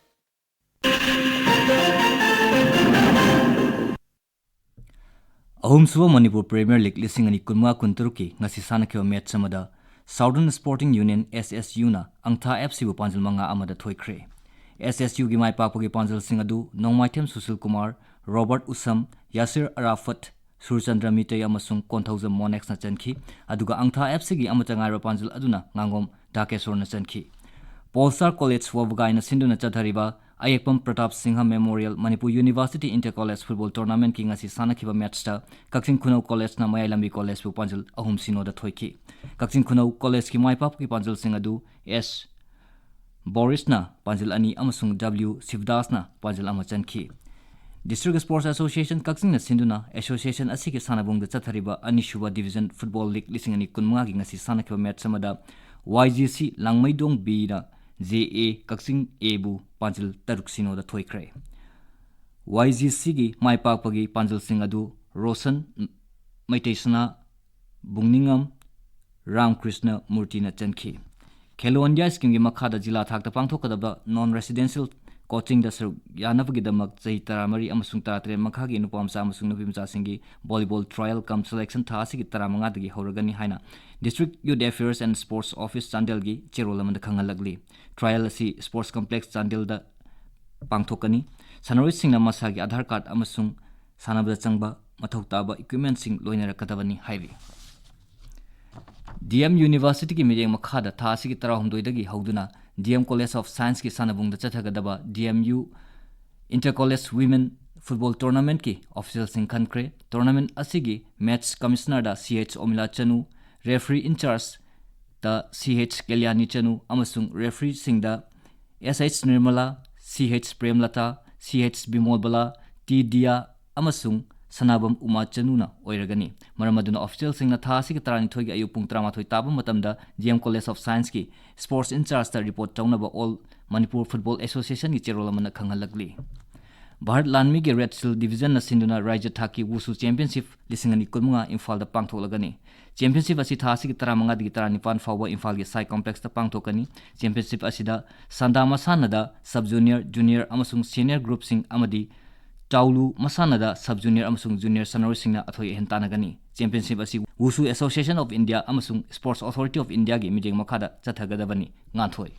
ꯑꯍꯨꯝꯁꯨꯕ ꯃꯅꯤꯄꯨꯔ ꯄ꯭ꯔꯤꯃꯤꯌꯔ ꯂꯤꯒ ꯂꯤꯁꯤꯡ ꯑꯅꯤ ꯀꯨꯟꯃꯉꯥ ꯀꯨꯟꯇꯔꯨꯛꯀꯤ ꯉꯁꯤ ꯁꯥꯟꯅꯈꯤꯕ ꯃꯦꯠꯆ ꯑꯃꯗ Southern Sporting Union, S S U, ꯅ ꯑꯪꯊꯥ F C ꯕꯨ ꯄꯥꯟꯖꯜ ꯃꯉꯥ ꯑꯃꯗ ꯊꯣꯏꯈ꯭ꯔꯦ꯫ S S U ꯒꯤ ꯃꯥꯏ ꯄꯥꯛꯄꯒꯤ ꯄꯥꯟꯖꯜꯁꯤꯡ ꯑꯗꯨ ꯅꯣꯡꯃꯥꯏꯊꯦꯝ ꯁꯨꯁꯤꯜ ꯀꯨꯃꯥꯔ, ꯔꯣꯕꯔꯠ ꯎꯁꯝ, ꯌꯥꯁꯤꯔ ꯑꯔꯥꯐꯠ, ꯁꯨꯔꯆꯟꯗ꯭ꯔ ꯃꯤꯇꯩ ꯑꯃꯁꯨꯡ ꯀꯣꯟꯊꯧꯖꯝ ꯃꯣꯅꯦꯛꯁꯅ ꯆꯟꯈꯤ꯫ ꯑꯗꯨꯒ ꯑꯪꯊꯥ F C ꯒꯤ ꯑꯃꯠꯇ ꯉꯥꯏꯔꯕ ꯄꯥꯟꯖꯜ ꯑꯗꯨꯅ ꯉꯥꯉꯣꯝ ꯙꯥꯀꯦꯁꯣꯔꯅ ꯆꯟꯈꯤ꯫ ꯄꯣꯜꯁꯇꯥꯔ ꯀꯣꯂꯦꯖ ꯋꯥꯕꯒꯥꯏꯅ ꯁꯤꯟꯗꯨꯅ ꯆꯠꯊꯔꯤꯕ ꯑꯌꯦꯛꯄꯝ Pratap Singh memorial Manipur university inter college football ꯇꯣꯔꯅꯥꯃꯦꯟꯠꯀꯤ ꯉꯁꯤ ꯁꯥꯟꯅꯈꯤꯕ ꯃꯦꯠꯆꯇ ꯀꯛꯆꯤꯡ ꯈꯨꯅꯧ ꯀꯣꯂꯦꯖꯅ ꯃꯌꯥꯏ ꯂꯝꯕꯤ ꯀꯣꯂꯦꯖꯄꯨ ꯄꯥꯟꯖꯜ ꯑꯍꯨꯝ ꯁꯤꯅꯣꯗ ꯊꯣꯏꯈꯤ꯫ ꯀꯛꯆꯤꯡ ꯈꯨꯅꯧ ꯀꯣꯂꯦꯖꯀꯤ ꯃꯥꯏ ꯄꯥꯛꯄꯒꯤ ꯄꯥꯟꯖꯜꯁꯤꯡ ꯑꯗꯨ ꯑꯦꯁ ꯕꯣꯔꯤꯁꯅ ꯄꯥꯟꯖꯤꯜ ꯑꯅꯤ ꯑꯃꯁꯨꯡ ꯗꯕ꯭ꯂꯤꯎ ꯁꯤꯕꯗꯥꯁꯅ ꯄꯥꯟꯖꯤꯜ ꯑꯃ ꯆꯟꯈꯤ꯫ District Sports Association ꯀꯛꯆꯤꯡꯅ ꯁꯤꯟꯗꯨꯅ association ꯑꯁꯤꯒꯤ ꯁꯥꯟꯅꯕꯨꯡꯗ ꯆꯠꯊꯔꯤꯕ ꯑꯅꯤꯁꯨꯕ Division Football League ꯂꯤꯁꯤꯡ ꯑꯅꯤ ꯀꯨꯟꯃꯉꯥꯒꯤ ꯉꯁꯤ ꯁꯥꯟꯅꯈꯤꯕ match ꯑꯃꯗ ꯋꯥꯏ ꯖꯤ ꯁꯤ ꯂꯥꯡꯃꯩꯗꯣꯡ ꯕꯤꯅ ꯖꯦ ꯑꯦ ꯀꯛꯆꯤꯡ ꯑꯦꯕꯨ ꯄꯥꯟꯖꯤꯜ ꯇꯔꯨꯛ ꯁꯤꯅꯣꯗ ꯊꯣꯏꯈ꯭ꯔꯦ꯫ ꯋꯥꯏ ꯖꯤ ꯁꯤꯒꯤ ꯃꯥꯏ ꯄꯥꯛꯄꯒꯤ ꯄꯥꯟꯖꯤꯜꯁꯤꯡ ꯑꯗꯨ ꯔꯣꯁꯟ ꯃꯩꯇꯩꯁꯅꯥ, ꯕꯨꯡꯅꯤꯡꯉꯝ ꯔꯥꯝꯀ꯭ꯔꯤꯁꯅ ꯃꯨꯔꯇꯤꯅ ꯆꯟꯈꯤ꯫ ꯈꯦꯂꯣ ꯏꯟꯗꯤꯌꯥ ꯁ꯭ꯀꯤꯝꯒꯤ ꯃꯈꯥꯗ ꯖꯤꯂꯥ ꯊꯥꯛꯇ ꯄꯥꯡꯊꯣꯛꯀꯗꯕ non residential coachingꯗ ꯁꯔꯨꯛ ꯌꯥꯅꯕꯒꯤꯗꯃꯛ ꯆꯍꯤ ꯇꯔꯥꯃꯔꯤ ꯑꯃꯁꯨꯡ ꯇꯔꯥꯇꯔꯦꯠ ꯃꯈꯥꯒꯤ ꯅꯨꯄꯥ ꯃꯆꯥ ꯑꯃꯁꯨꯡ ꯅꯨꯄꯤ ꯃꯆꯥꯁꯤꯡꯒꯤ volleyball trial cum selection ꯊꯥ ꯑꯁꯤꯒꯤ ꯇꯔꯥꯃꯉꯥꯗꯒꯤ ꯍꯧꯔꯒꯅꯤ ꯍꯥꯏꯅ District Youth Affairs and Sports Office ꯆꯥꯟꯗꯦꯜꯒꯤ ꯆꯦꯔꯣꯜ ꯑꯃꯗ ꯈꯪꯍꯜꯂꯛꯂꯤ꯫ Trial ꯑꯁꯤ Sports Complex ꯆꯥꯟꯗꯦꯜꯗ ꯄꯥꯡꯊꯣꯛꯀꯅꯤ꯫ ꯁꯥꯟꯅꯔꯣꯏꯁꯤꯡꯅ ꯃꯁꯥꯒꯤ ꯑꯙꯥꯔ ꯀꯥꯔꯗ ꯑꯃꯁꯨꯡ ꯁꯥꯟꯅꯕꯗ ꯆꯪꯕ ꯃꯊꯧ ꯇꯥꯕ equipmentꯁꯤꯡ ꯂꯣꯏꯅꯔꯛꯀꯗꯕꯅꯤ ꯍꯥꯏꯔꯤ꯫ ꯗꯤ ꯑꯦꯝ Universityꯒꯤ ꯃꯤꯠꯌꯦꯡ ꯃꯈꯥꯗ ꯊꯥ ꯑꯁꯤꯒꯤ ꯇꯔꯥꯍꯨꯝꯗꯣꯏꯗꯒꯤ ꯍꯧꯗꯨꯅ ꯗꯤ ꯑꯦꯝ College of Scienceꯀꯤ ꯁꯥꯟꯅꯕꯨꯡꯗ ꯆꯠꯊꯒꯗꯕ D M U Inter College Women Football Tournamentꯀꯤ officialꯁꯤꯡ ꯈꯟꯈ꯭ꯔꯦ꯫ Tournament ꯑꯁꯤꯒꯤ match commissionerꯗ C H Omila Chanu, referee in chargeꯗ ꯁꯤ ꯑꯩꯆ ꯀꯦꯂꯤꯌꯥꯅꯤ ꯆꯅꯨ ꯑꯃꯁꯨꯡ refereeꯁꯤꯡꯗ ꯑꯦꯁ ꯑꯩꯆ ꯅꯤꯔꯃꯂꯥ, ꯁꯤ ꯑꯩꯆ ꯄ꯭ꯔꯦꯝꯂꯇꯥ, ꯁꯤ ꯑꯩꯆ ꯕꯤꯃꯣꯜꯕꯂꯥ, ꯇꯤ ꯗꯤꯌꯥ ꯑꯃꯁꯨꯡ ꯁꯅꯥꯕꯝ ꯎꯃꯥ ꯆꯅꯨꯅ ꯑꯣꯏꯔꯒꯅꯤ꯫ ꯃꯔꯝ ꯑꯗꯨꯅ officialꯁꯤꯡꯅ ꯊꯥ ꯑꯁꯤꯒꯤ ꯇꯔꯥꯅꯤꯊꯣꯏꯒꯤ ꯑꯌꯨꯛ ꯄꯨꯡ ꯇꯔꯥꯃꯥꯊꯣꯏ ꯇꯥꯕ ꯃꯇꯝꯗ ꯗꯤ M College of Scienceꯀꯤ sports in chargeꯇ report ꯇꯧꯅꯕ All Manipur Football Associationꯒꯤ ꯆꯦꯔꯣꯜ ꯑꯃꯅ ꯈꯪꯍꯜꯂꯛꯂꯤ꯫ ꯚꯥꯔꯠ ꯂꯥꯟꯃꯤꯒꯤ Red Shield Divisionꯅ ꯁꯤꯟꯗꯨꯅ ꯔꯥꯖ꯭ꯌ ꯊꯥꯛꯀꯤ ꯋꯨꯁꯨ championship ꯂꯤꯁꯤꯡ ꯑꯅꯤ ꯀꯨꯟꯃꯉꯥ ꯏꯝꯐꯥꯜꯗ ꯄꯥꯡꯊꯣꯛꯂꯒꯅꯤ꯫ Championship ꯑꯁꯤ ꯊꯥ ꯑꯁꯤꯒꯤ ꯇꯔꯥꯃꯉꯥꯗꯒꯤ ꯇꯔꯥꯅꯤꯄꯥꯟ ꯐꯥꯎꯕ ꯏꯝꯐꯥꯜꯒꯤ ꯁꯥꯏ complexꯇ ꯄꯥꯡꯊꯣꯛꯀꯅꯤ꯫ Championship ꯑꯁꯤꯗ ꯁꯟꯗꯥ ꯃꯁꯥꯟꯅꯗ sub junior, junior ꯑꯃꯁꯨꯡ senior groupꯁꯤꯡ ꯑꯃꯗꯤ ꯆꯥꯎꯂꯨ ꯃꯁꯥꯟꯅꯗ sub junior ꯑꯃꯁꯨꯡ junior ꯁꯥꯟꯅꯔꯣꯏꯁꯤꯡꯅ ꯑꯊꯣꯏ ꯑꯍꯦꯟ ꯇꯥꯟꯅꯒꯅꯤ꯫ Championship ꯑꯁꯤ Wushu Association of India ꯑꯃꯁꯨꯡ Sports Authority of Indiaꯒꯤ ꯃꯤꯠꯌꯦꯡ ꯃꯈꯥꯗ ꯆꯠꯊꯒꯗꯕꯅꯤ꯫ ꯉꯥꯟꯊꯣꯏ꯫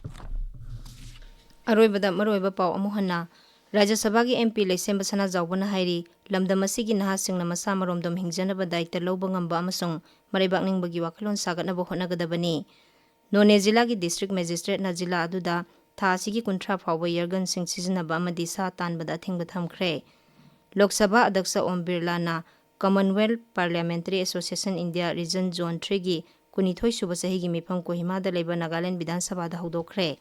ꯑꯔꯣꯏꯕꯗ ꯃꯔꯨꯑꯣꯏꯕ ꯄꯥꯎ ꯑꯃꯨꯛ ꯍꯟꯅ꯫ ꯔꯥꯖ꯭ꯌ ꯁꯚꯥꯒꯤ ꯑꯦꯝ ꯄꯤ ꯂꯩꯁꯦꯝꯕ ꯁꯅꯥꯖꯥꯎꯕꯅ ꯍꯥꯏꯔꯤ, ꯂꯝꯗꯝ ꯑꯁꯤꯒꯤ ꯅꯍꯥꯁꯤꯡꯅ ꯃꯁꯥ ꯃꯔꯣꯝꯗꯣꯝ ꯍꯤꯡꯖꯅꯕ ꯗꯥꯌꯤꯠꯇ ꯂꯧꯕ ꯉꯝꯕ ꯑꯃꯁꯨꯡ ꯃꯔꯩꯕꯥꯛ ꯅꯤꯡꯕꯒꯤ ꯋꯥꯈꯜꯂꯣꯟ ꯁꯥꯒꯠꯅꯕ ꯍꯣꯠꯅꯒꯗꯕꯅꯤ꯫ ꯅꯣꯅꯦ ꯖꯤꯂꯥꯒꯤ district magistrateꯅ ꯖꯤꯂꯥ ꯑꯗꯨꯗ ꯊꯥ ꯑꯁꯤꯒꯤ ꯀꯨꯟꯊ꯭ꯔꯥ ꯐꯥꯎꯕ ꯌꯥꯔꯒꯟꯁꯤꯡ ꯁꯤꯖꯤꯟꯅꯕ ꯑꯃꯗꯤ ꯁꯥ ꯇꯥꯟꯕꯗ ꯑꯊꯤꯡꯕ ꯊꯝꯈ꯭ꯔꯦ꯫ ꯂꯣꯛ ꯁꯚꯥ ꯑꯗꯛꯁ ꯑꯣꯝ ꯕꯤꯔꯂꯥꯅ Commonwealth Parliamentary Association India Region Zone threeꯒꯤ ꯀꯨꯟꯅꯤꯊꯣꯏ ꯁꯨꯕ ꯆꯍꯤꯒꯤ ꯃꯤꯐꯝ ꯀꯣꯍꯤꯃꯥꯗ ꯂꯩꯕ ꯅꯥꯒꯥꯂꯦꯟ ꯕꯤꯙꯥꯟ ꯁꯚꯥꯗ ꯍꯧꯗꯣꯛꯈ꯭ꯔꯦ꯫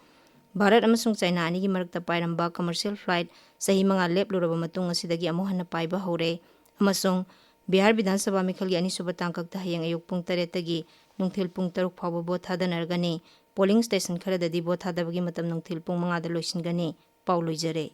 ꯚꯥꯔꯠ ꯑꯃꯁꯨꯡ ꯆꯥꯏꯅꯥ ꯑꯅꯤꯒꯤ ꯃꯔꯛꯇ ꯄꯥꯏꯔꯝꯕ commercial flight ꯆꯍꯤ ꯃꯉꯥ ꯂꯦꯞꯂꯨꯔꯕ ꯃꯇꯨꯡ ꯑꯁꯤꯗꯒꯤ ꯑꯃꯨꯛ ꯍꯟꯅ ꯄꯥꯏꯕ ꯍꯧꯔꯦ ꯑꯃꯁꯨꯡ ꯕꯤꯍꯥꯔ ꯕꯤꯙꯥꯟ ꯁꯚꯥ ꯃꯤꯈꯜꯒꯤ ꯑꯅꯤꯁꯨꯕ ꯇꯥꯡꯀꯛꯇ ꯍꯌꯦꯡ ꯑꯌꯨꯛ ꯄꯨꯡ ꯇꯔꯦꯠꯇꯒꯤ ꯅꯨꯡꯊꯤꯜ ꯄꯨꯡ ꯇꯔꯨꯛ ꯐꯥꯎꯕ ꯚꯣꯠ ꯊꯥꯗꯅꯔꯒꯅꯤ꯫ Polling station ꯈꯔꯗꯗꯤ ꯚꯣꯠ ꯊꯥꯗꯕꯒꯤ ꯃꯇꯝ ꯅꯨꯡꯊꯤꯜ ꯄꯨꯡ ꯃꯉꯥꯗ ꯂꯣꯏꯁꯤꯟꯒꯅꯤ꯫ ꯄꯥꯎ ꯂꯣꯏꯖꯔꯦ꯫